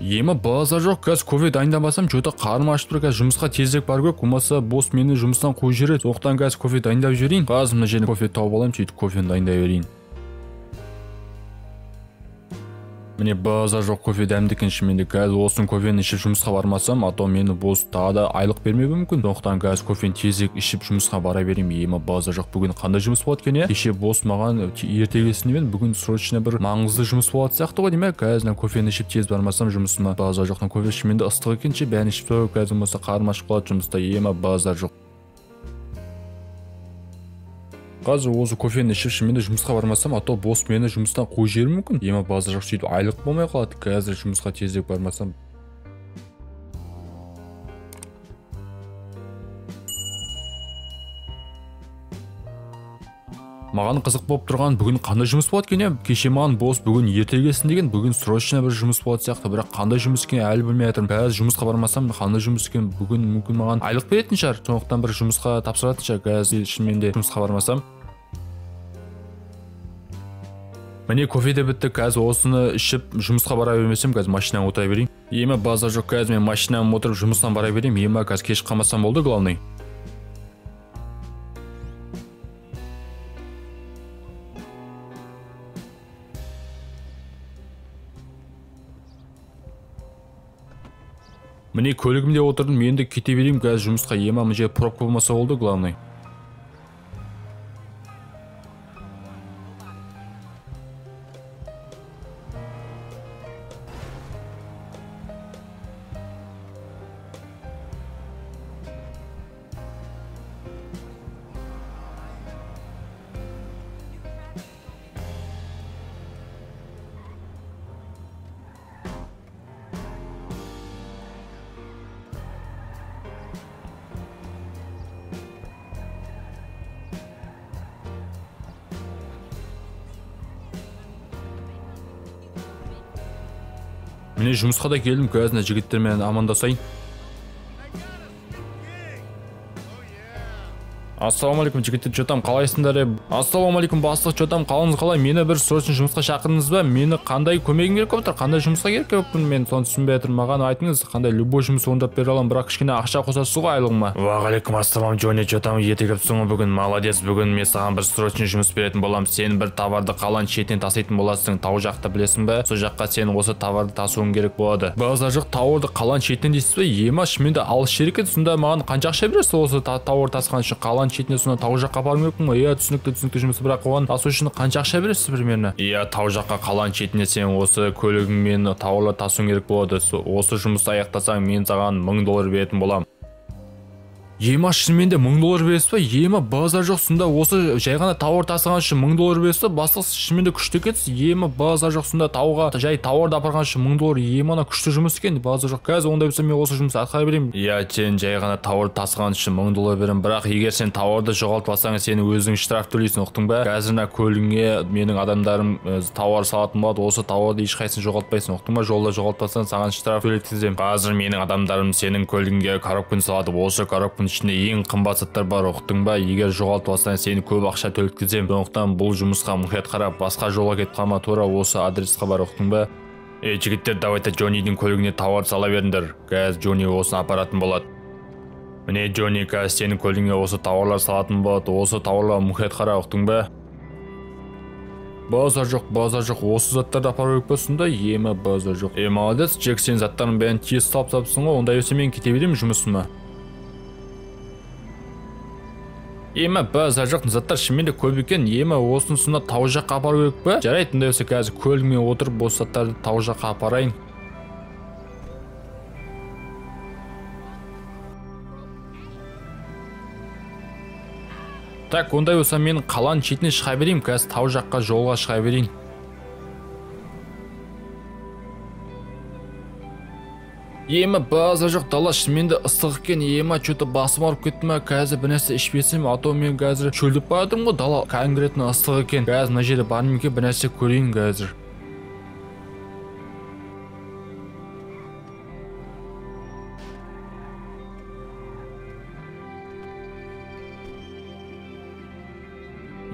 Ема базар жоқ, қазір кофе дайындамасам, что-то қарным ашып тұр, қазір жұмысқа тезірек бару керек, болмаса босс мені жұмыстан қуып жібереді. Сондықтан қазір кофе дайындап жіберейін. Қазір мына жерден кофе тауып аламын, сөйтіп кофені дайындай берейін. Міне базар жоқ, кофе дәмді екен шынымен де. Қазір осының кофені ішіп жұмысқа бармасам, а то мені босс тағы да айлық бермеуі мүмкін. Сондықтан қазір кофені тезірек ішіп жұмысқа бара берейін. Ема базар жоқ, бүгін қандай жұмыс болады екен, е? Кеше босс маған ерте келсін деп, бүгін срочно бір маңызды жұмыс болады сияқты ғой деймін. Қазір мына кофені ішіп тез бармасам жұмысыма. Базар жоқ, мына кофе шынымен де ыстық екен ше, бәрін ішіп тастау керек, қазір болмаса қарным ашып қалады жұмыста. Ема базар жоқ. Қазір осы кофені ішіп шынымен де жұмысқа бармасам, а то босс мені жұмыстан қуып жіберуі мүмкін. Ема базар жоқ, сөйтіп айлық болмай қалады. Қазір жұмысқа тезірек бармасам. Маған қызық болып тұрған бүгін қандай жұмыс болады екен, е? Кеше маған босс бүгін ерте келсін деген, бүгін срочно бір жұмыс болады сияқты, бірақ қандай жұмыс екенін әлі білмей жатырмын. Қазір жұмысқа бармасам қандай жұмыс екен, бүгін мүмкін маған айлық беретін шығар, сондықтан бір жұмысқа тапсыратын шығар. Қазір шынымен де жұмысқа бармасам. Міне кофе де бітті, қазір осыны ішіп жұмысқа бара бермесем, қазір машинама отыра берейін. Ема базар жоқ, қазір мен машинама отырып жұмыстан бара берейін. Ема қазір кеш қалмасам болды, главный. Міне көлігімде отырдым, енді кете берейін қазір жұмысқа. Ема мына жерде пробка болмаса болды, главный. Міне жұмысқа да келдім, қазір мына жігіттермен амандасайын. Ассалаумағалейкум жігіттер, чё там қалайсыңдар? Ассалаумағалейкум бастық, чё там қалыңыз қалай? Мені бір срочно жұмысқа шақырдыңыз ба? Мені қандай көмегім керек болып тұр? Қандай жұмысқа керек болып мен соны түсінбей жатырмын. Маған айтыңыз, қандай любой жұмыс орындап бере аламын, бірақ кішкене ақша қосасыз ғой айлығыма. Уағалейкум ассалам, Джонни, чё там ерте келіпсің ғой бүгін? Молодец, бүгін мен саған бір срочно жұмыс беретін боламын. Сен бір товарды қаланың шетінен таситын боласың. Тау жақта білесің бе? Сол жаққа сен осы товарды тасуың керек болады. Базар жоқ, тауарды қаланың шетінен дейсіз бе? Ема, шынымен де алыс жер екен. Сонда маған қанша ақша бересіз осы тауар тасыған үшін? Қаланың шетіне сонда тау жаққа апару керекпін ғой. Иә, түсінікті, түсінікті жұмыс, бірақ оған тасу үшін қанша ақша бересіз примерно? Иә, тау жаққа қаланың шетіне сен осы көлігіңмен тауарлар тасуың керек болады. Осы жұмысты аяқтасаң, мен саған $1000 беретін боламын. Ема, шынымен де $1000 бересіз ба? Ема, базар жоқ, сонда осы жай ғана тауар тасыған үшін $1000 бересіз ба? Бастық, шынымен де күшті екенсіз. Ема, базар жоқ, сонда тауға жай тауарды апарған үшін $1000. Ема, ана күшті жұмыс екен, базар жоқ. Қазір ондай болса мен осы жұмысты атқара беремін. Иә, сен жай ғана тауар тасыған үшін $1000 беремін, бірақ егер сен тауарды жоғалтып алсаң, сен өзің штраф төлейсің, ұқтың ба? Қазір мына көлігіңе менің адамдарым тауар салатын болады, осы тауарды ешқайсысын жоғалтпайсың, ұқтың ба? Жолда жоғалтпасаң, саған штраф төлеткіземін. Қазір менің адамдарым сенің көлігіңе коробканы салады, осы коробканың ішінде ең қымбат заттар бар, ұқтың ба? Егер жоғалтып алсаң, сені көп ақша төлеткіземін. Сондықтан бұл жұмысқа мұқият қарап, басқа жолға кетіп қалма, тура осы адресқа бар, ұқтың ба? Ей, жігіттер, давайте Джоннидің көлігіне тауар сала беріңдер. Қазір Джонни осыны апаратын болады. Міне, Джонни, қазір сенің көлігіңе осы тауарлар салатын болады. Осы тауарларға мұқият қара, ұқтың ба? Базар жоқ, базар жоқ, осы заттарды апару керек па сонда? Ема, базар жоқ. Е, молодец, Джек, сен заттардың бәрін тез салып тапсың ғой. Ондай болса мен кете беремін жұмысыма. Ема, базар жоқ, заттар шынымен де көп екен. Ема, осыны сонда тау жаққа апару керек па? Жарайды, ондай болса қазір көлігіме отырып осы заттарды тау жаққа апарайын. Так, ондай болса мен қаланың шетіне шыға берейін, қазір тау жаққа жолға шыға берейін. Ема, базар жоқ, дала шынымен де ыстық екен. Ема, чё-то басым ауырып кетті ма? Қазір бір нәрсе ішпесем, а то мен қазір шөлдеп бара жатырмын ғой, дала конкретно ыстық екен. Қазір мына жерде бар ма екен, бір нәрсе көрейін қазір.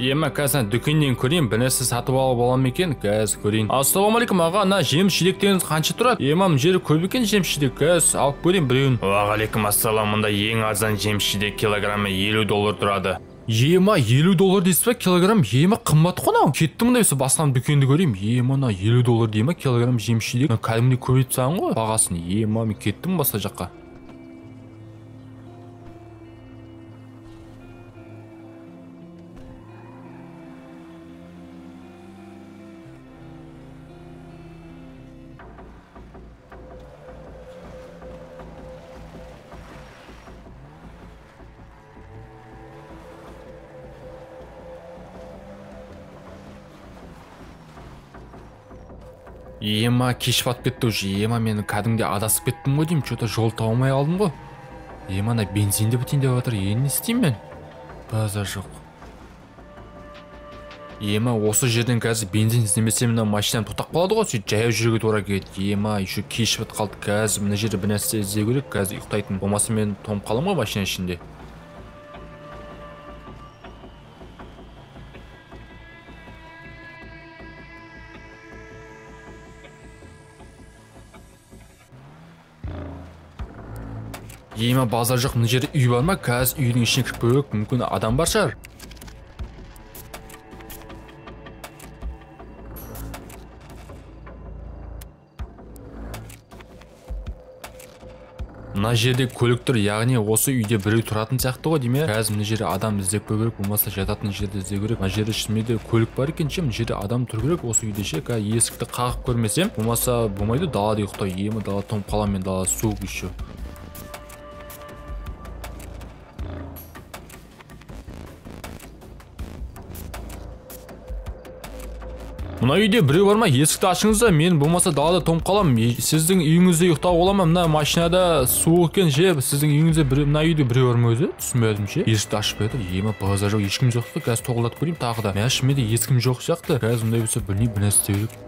Ема, қазір дүкеннен көрейін, бір нәрсе сатып алып аламын екен, қазір көрейін. Ассалаумағалейкум аға, мына жеміс жидектеріңіз қанша тұрады? Ема, мына жері көп екен жеміс жидек, қазір алып көрейін біреуін. Уағалейкум ассалам, мұнда ең арзан жеміс жидек килограммы 50 доллар тұрады. Ема, 50 доллар дейсіз ба килограмм? Ема, қымбат қой мынау. Кеттім мындай болса, басқа дүкенді көрейін. Ема, мына 50 доллар дей ма килограмм жеміс жидек? Мына кәдімгідей көбейтіп тастаған ғой бағасын. Ема, мен кеттім басқа жаққа. Ема, кеш батып кетті уже. Ема, мен кәдімгідей адасып кеттім ғой деймін. Че-то жол таба алмай қалдым ғой. Ема, ана бензин де бітейін деп жатыр. Енді не істеймін мен? Базар жоқ. Ема, осы жерден қазір бензин іздемесем, мына машинам тоқтап қалады ғой. Сөйтіп жаяу жүруге тура келеді. Ема, еще кеш батып қалды. Қазір мына жерде бір нәрсе іздеу керек. Қазір ұйықтайтын. Болмаса мен тоңып қаламын ғой машина ішінде. Ема, базар жоқ, мына жерде үй бар ма? Қазір үйдің ішіне кіріп көрейік, мүмкін адам бар шығар. Мына жерде көлік тұр, яғни осы үйде біреу тұратын сияқты ғой деймін. Қазір мына жерде адам іздеп көру керек, болмаса жататын жерді іздеу керек. Мына жерде шынымен де көлік бар екен ше, мына жерде адам тұру керек осы үйде ше. Қазір есікті қағып көрмесем, болмаса болмайды, далада ұйықтау. Ема, далада тоңып қаламын мен, дала суық еще. Мына үйде біреу бар ма? Есікті ашыңыз да, мен болмаса далада тоңып қаламын. Сіздің үйіңізде ұйықтауға бола ма? Мына машинада суық екен ше, сіздің үйіңізде біреу, мына үйде біреу бар ма өзі? Түсінбедім ше. Есікті ашып еді. Ема, базар жоқ, ешкім жоқ та. Қазір тоғылдатып көрейін тағы да. Мә, шынымен де ешкім жоқ сияқты. Қазір ондай болса білмеймін, бір нәрсе істеу керек.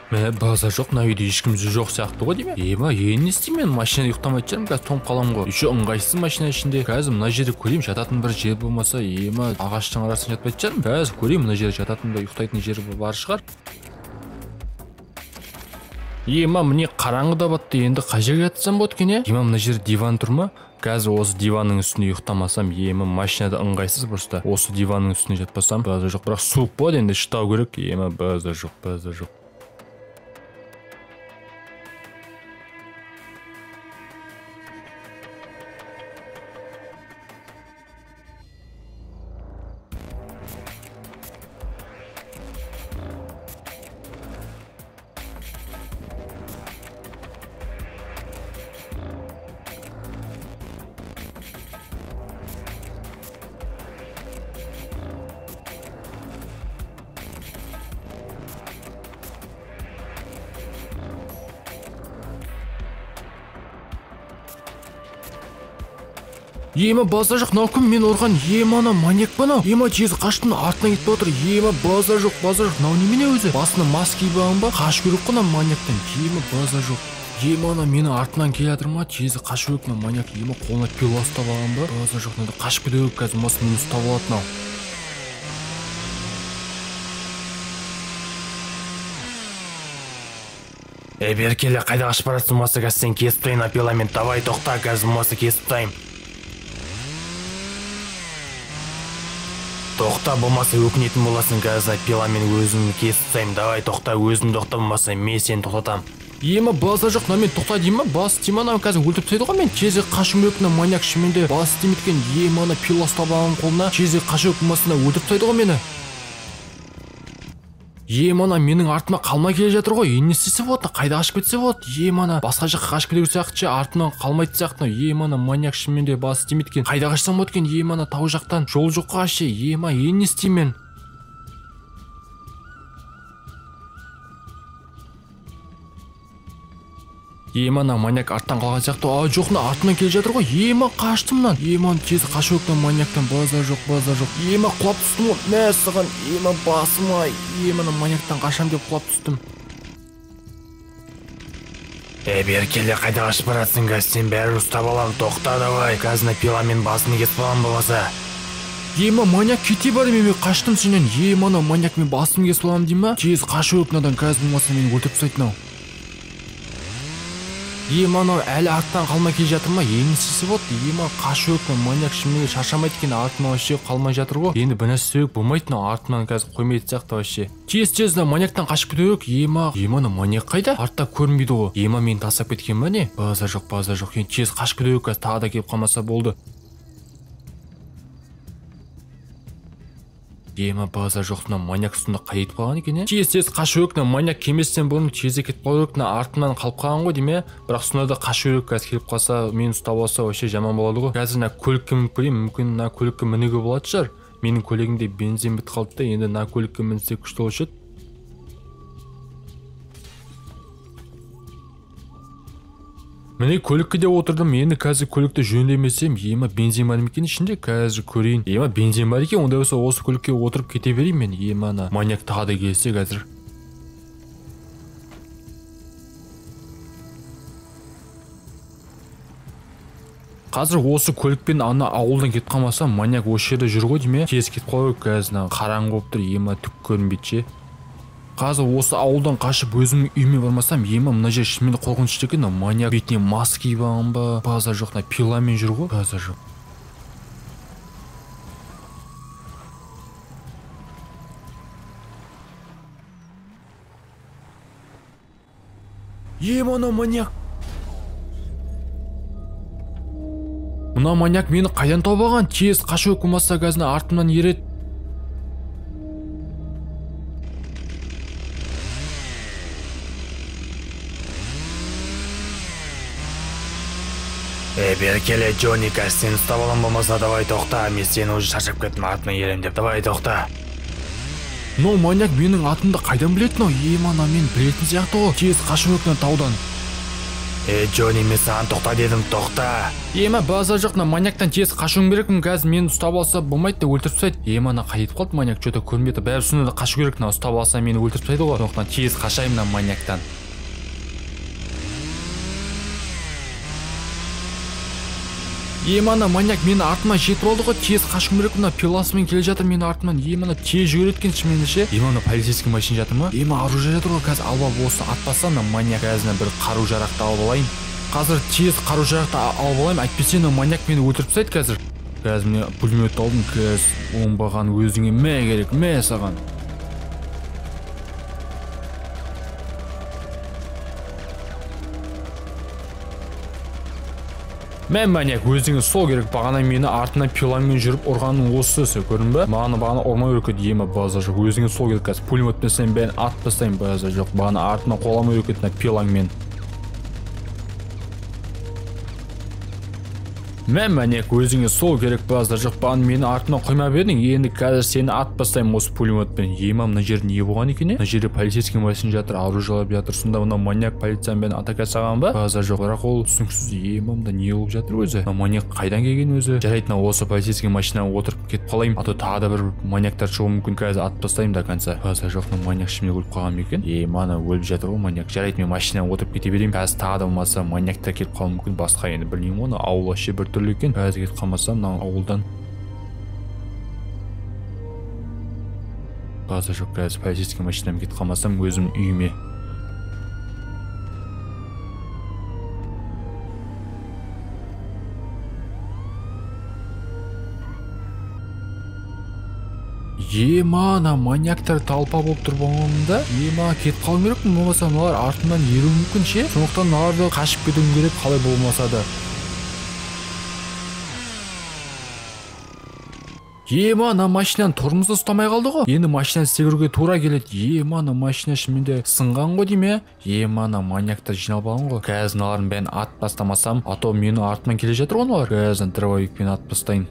Мә, базар жоқ, мына үйде ешкім жоқ сияқты ғой деймін. Ема, енді не істеймін мен? Машинада ұйықтамайтын шығармын, қазір тоңып қаламын ғой. Еще ыңғайсыз машина ішінде. Қазір мына жерде көрейін, жататын бір жер болмаса, ема, ағаштың арасында жатпайтын шығармын. Қазір көрейін, мына жерде жататын да ұйықтайтын жер бар шығар. Ема, міне қараңғы да батты, енді қай жерге жатсам болады екен, е? Ема, мына жерде диван тұр ма? Қазір осы диванның үстінде ұйықтамасам, ема, машинада ыңғайсыз просто. Осы диванның үстінде жатпасам, базар жоқ, бірақ суық болады, енді шыдау керек. Ема, базар жоқ, базар жоқ. Ема, базар жоқ, мынау кім? Мен ұрған. Ема, анау маньяк па анау? Ема, тез қаштым, артынан кетіп отыр. Ема, базар жоқ, базар жоқ. Мынау немене өзі? Басына маска киіп алған ба? Қашу керек қой мына маньяктан. Ема, базар жоқ. Ема, анау менің артынан келе жатыр ма? Тез қашу керек мына маньяк. Ема, қолына пила ұстап алған ба? Базар жоқ, мынада қашып кету керек қазір, болмаса мені ұстап алады мынау. Ей, бері келе, қайда қашып барасың? Болмаса қазір сені кесіп тастайын пиламен. Давай, тоқта, қазір болмаса кесіп тастаймын. Тоқта, болмаса өкінетін боласың, қазір пиламен өзімді кесіп тастаймын. Давай, тоқта, өзім тоқта, болмаса мен сені тоқтатамын. Ема, базар жоқ, мына мен тоқта деймін ба? Бас деймін, анау қазір өлтіріп тастайды ғой мен. Тезірек қашуым керек мына маньяк шынымен де бас істемейді екен. Ема, ана пила ұстап алған қолына. Тезірек қашу керек, болмаса өлтіріп тастайды ғой мені. Ема, ана менің артыма қалмай келе жатыр ғой. Енді не істесе болады? Қайда қашып кетсе болады? Ема, ана басқа жаққа қашып кету сияқты ше, артымнан қалмайтын сияқты. Ема, ана маньяк шынымен де бас істемейді екен. Қайда қашсам болады екен? Ема, ана тау жақтан жол жоқ қой ше. Ема, енді не істеймін мен? Ема, ана маньяк арттан қалған сияқты. А, жоқ, мына артынан келе жатыр ғой. Ема, қаштым мынан. Ема, тез қашу керек мына маньяктан. Базар жоқ, базар жоқ. Ема, құлап түстім ғой. Мә саған. Ема, басым ай. Ема, ана маньяктан қашам деп құлап түстім. Ей, бері келе, қайда қашып барасың? Қазір сен бәрі ұстап аламын. Тоқта, давай. Қазір мына пиламен басын кесіп аламын болмаса. Ема, маньяк, кете бар, мен қаштым сенен. Ема, ана маньяк, мен басым кесіп аламын дей ма? Тез қашу керек мынадан, қазір болмаса мені өлтіріп тастайды мынау. Ема, анау әлі арттан қалмай келе жатыр ма? Енді істесе болады. Ема, қашу керек, мына маньяк шынымен шаршамайды екен, артынан вообще қалмай жатыр ғой. Енді бір нәрсе істеу керек, болмайды мынау артынан қазір қоймайтын сияқты вообще. Тез тез мына маньяктан қашып кету керек. Ема, ема, ана маньяк қайда? Артта көрінбейді ғой. Ема, мені тастап кеткен ба не? Базар жоқ, базар жоқ. Енді тез қашып кету керек, қазір тағы да келіп қалмаса болды. Ема, базар жоқ, мына маньяк сонда қайда кетіп қалған екен, е? Тез тез қашу керек, мына маньяк келместен бұрын тезірек кетіп қалу керек, мына артымнан қалып қалған ғой деймін, бірақ сонда да қашу керек, қазір келіп қалса, мені ұстап алса вообще жаман болады ғой. Қазір мына көлікке мініп көрейін, мүмкін мына көлікке мінуге болатын шығар. Менің көлігімде бензин бітіп қалды да, енді мына көлікке мінсек күшті болушы еді. Міне көлікке де отырдым, енді қазір көлікті жөндемесем, ема бензин бар ма екен ішінде, қазір көрейін. Ема бензин бар екен, ондай болса осы көлікке отырып кете берейін мен. Ема, ана маньяк тағы да келсе қазір. Қазір осы көлікпен ана ауылдан кетіп қалмасам, маньяк осы жерде жүр ғой деймін. Тез кетіп қалу керек, қазір мына қараңғы болып тұр, ема түк көрінбейді ше. Қазір осы ауылдан қашып өзімнің үйіме бармасам, ема мына жер шынымен де қорқынышты екен. Мына маньяк бетіне маска киіп алған ба? Базар жоқ, мына пиламен жүр ғой. Базар жоқ. Ема, ана маньяк. Мына маньяк мені қайдан тауып алған? Тез қашу керек, болмаса қазір артымнан ереді. Бері келе, Джонни, қазір сені ұстап алам, болмаса давай тоқта, мен сені уже шаршап кеттім, артынан ерем деп, давай тоқта. Мынау маньяк менің атымды қайдан біледі мынау? Ема, ана мен білетін сияқты ғой. Тез қашу керек мына таудан. Джонни, мен саған тоқта дедім, тоқта. Ема, базар жоқ, мына маньяктан тез қашуым керекпін, қазір мені ұстап алса болмайды да өлтіріп тастайды. Ема, ана қайда кетіп қалды маньяк, че-то көрінбей тұр. Бәрі сонда да қашу керек, мына ұстап алса мені өлтіріп тастайды ғой. Сондықтан тез қашайын мына маньяктан. Ема, ана маньяк мені артыма жетіп алды ғой, тез қашуым керек, мына пиласымен келе жатыр мені артымнан. Ема, ана тез жүгіреді екен шынымен ше. Ема, ана полицейский машина жатыр ма? Ема, оружие жатыр ғой, қазір алып алып осы атпаса мына маньяк. Қазір бір қару жарақты алып алайын. Қазір тез қару жарақты алып алайын, әйтпесе мына маньяк мені өлтіріп тастайды қазір. Қазір міне пулемет алдым, қазір оңбаған өзіңе мә керек, мә саған. Мә, маньяк, өзіңе сол керек, бағана мені артынан пиламен жүріп ұрғаның осы, сен көрдің бе? Маған бағана ұрмау керек еді, ема, базар жоқ, өзіңе сол керек, қазір пулеметпен сен бәрін атып тастаймын, базар жоқ, бағана артынан қоламау керек еді, мына пилаңмен. Мә, маньяк, өзіңе сол керек, базар жоқ, бағана мені артынан қоймап едің, енді қазір сені атып тастаймын осы пулеметпен. Ема, мына жерде не болған екен, е? Мына жерде полицейский машина жатыр, оружиелар жатыр, сонда мына маньяк полицияның бәрін атака жасаған ба? Базар жоқ, бірақ ол түсініксіз. Ема, мында не болып жатыр өзі? Мына маньяк қайдан келген өзі? Жарайды, мына осы полицейский машинаға отырып кетіп қалайын, а то тағы да бір маньяктар шығуы мүмкін, қазір атып тастаймын до конца. Базар жоқ, мына маньяк шынымен өліп қалған ба екен? Ема, ана өліп жатыр ғой маньяк. Жарайды, мен машинаға отырып кете берейін, қазір тағы да болмаса маньяктар келіп қалуы мүмкін, басқа енді білмеймін оны, ауыл вообще бір түрлі екен. Қазір кетіп қалмасам мына ауылдан. Базар жоқ, қазір полицейский машинамен кетіп қалмасам өзім үйіме. Ема, ана маньяктар толпа болып тұр болғанында. Ема, кетіп қалуым керекпін, болмаса мыналар артымнан еруі мүмкін ше. Сондықтан мыналарды қашып кетуім керек, қалай болмаса да. Ема, ана машинаны тормозда ұстамай қалды ғой. Енді машинаны секіруге тура келеді. Ема, ана машина шынымен де сынған ғой деймін, е? Ема, ана маньяктар жиналып алған ғой. Қазір мыналардың бәрін атып тастамасам, а то мені артымнан келе жатыр ғой мыналар. Қазір дробовикпен атып тастайын.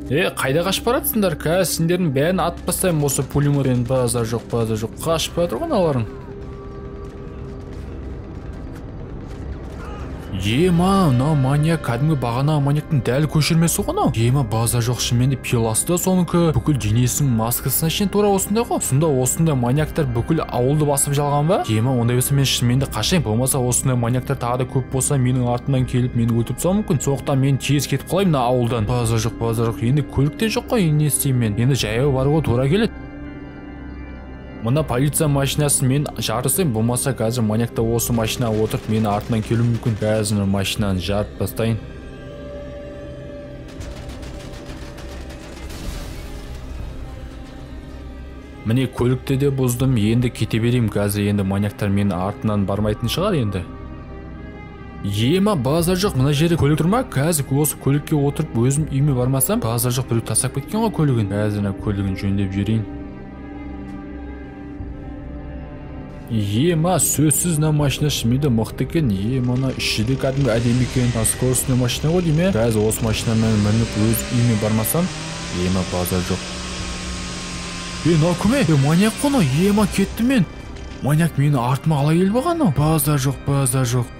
Қайда қашып баратсыңдар? Қазір сендердің бәрін атып тастаймын осы пулеметпен. Базар жоқ, базар жоқ. Қашып баратыр ғой мыналарың. Ема, мынау маньяк кәдімгі бағана маньяктың дәл көшірмесі ғой мынау. Ема, базар жоқ, шынымен де пиласы да соныкі, бүкіл денесінің маскасына шейін тура осындай ғой. Сонда осындай маньяктар бүкіл ауылды басып жалған ба? Ема, ондай болса мен шынымен де қашайын, болмаса осындай маньяктар тағы да көп болса менің артымнан келіп мені өлтіріп тастауы мүмкін. Сондықтан мен тез кетіп қалайын мына ауылдан. Базар жоқ, базар жоқ. Енді көлік те жоқ қой, не істеймін мен? Енді жаяу баруға тура келеді. Мына полиция машинасын мен жарысайын, болмаса қазір маньяк та осы машинаға отырып мені артынан келуі мүмкін. Қазір машинаны жарып тастайын. Міне көлікті де бұздым, енді кете берейін. Қазір енді маньяктар мені артынан бармайтын шығар енді. Ема, базар жоқ, мына жерде көлік тұр ма? Қазір осы көлікке отырып өзім үйіме бармасам, базар жоқ, біреу тастап кеткен ғой көлігін. Қазір мына көлігін жөндеп жіберейін. Ема, сөзсіз мына машина шынымен де мықты екен. Ема, мына іші де кәдімгі әдемі екен. Скоростной машина ғой деймін. Қазір осы машинамен мініп өз үйіме бармасам, ема, базар жоқ. Мынау кім? Маньяк қой мынау. Ема, кетті мен. Маньяк мені артыма қалай келіп алған мынау? Базар жоқ, базар жоқ.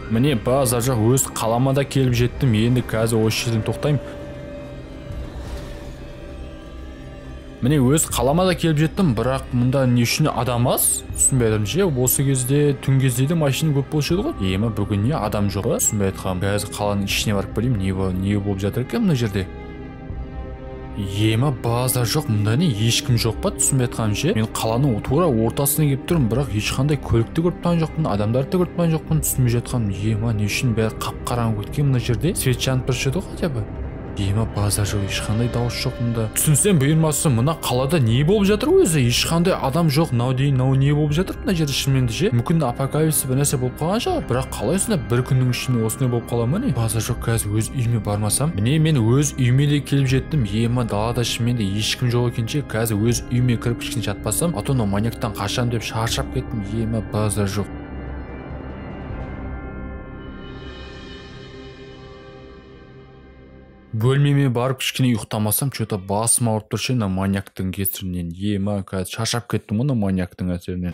Міне базар жоқ, өз қалама да келіп жеттім. Енді қазір осы жерден тоқтаймын. Міне өз қалама да келіп жеттім, бірақ мұнда не үшін адам аз? Түсінбей жатырмын ше, осы кезде түн кезде де машина көп болушы еді ғой. Ема, бүгін не адам жоқ па? Түсінбей жатқаным. Қазір қаланың ішіне барып көрейін, не болып жатыр екен мына жерде. Ема, базар жоқ, мұнда не ешкім жоқ па? Түсінбей жатқаным ше. Мен қаланың тура ортасына келіп тұрмын, бірақ ешқандай көлікті көріп тұрған жоқпын, адамдарды да көріп тұрған жоқпын. Түсінбей жатқаным, ема, не үшін бәрі қап-қараңғы өткен мына жерде? Свет жанып тұршы еді ғой хотя бы. Ема, базар жоқ, ешқандай дауыс жоқ мұнда. Түсінсем бұйырмасы, мына қалада не болып жатыр өзі? Ешқандай адам жоқ. Мынау дейін, мынау не болып жатыр мына жерде шынымен де ше? Мүмкін апокалипсис бір нәрсе болып қалған шығар. Бірақ қалай сонда бір күннің ішінде осындай болып қала ма не? Базар жоқ, қазір өз үйіме бармасам. Міне мен өз үйіме де келіп жеттім. Ема, далада шынымен де ешкім жоқ екен ше. Қазір өз үйіме кіріп кішкене жатпасам, а то мынау маньяктан қашам деп шаршап кеттім. Ема, базар жоқ. Бөлмеме барып кішкене ұйықтамасам, что-то басым ауырып тұр ше мына маньяктың кесірінен. Ема, қазір шаршап кеттім ғой мына маньяктың әсерінен.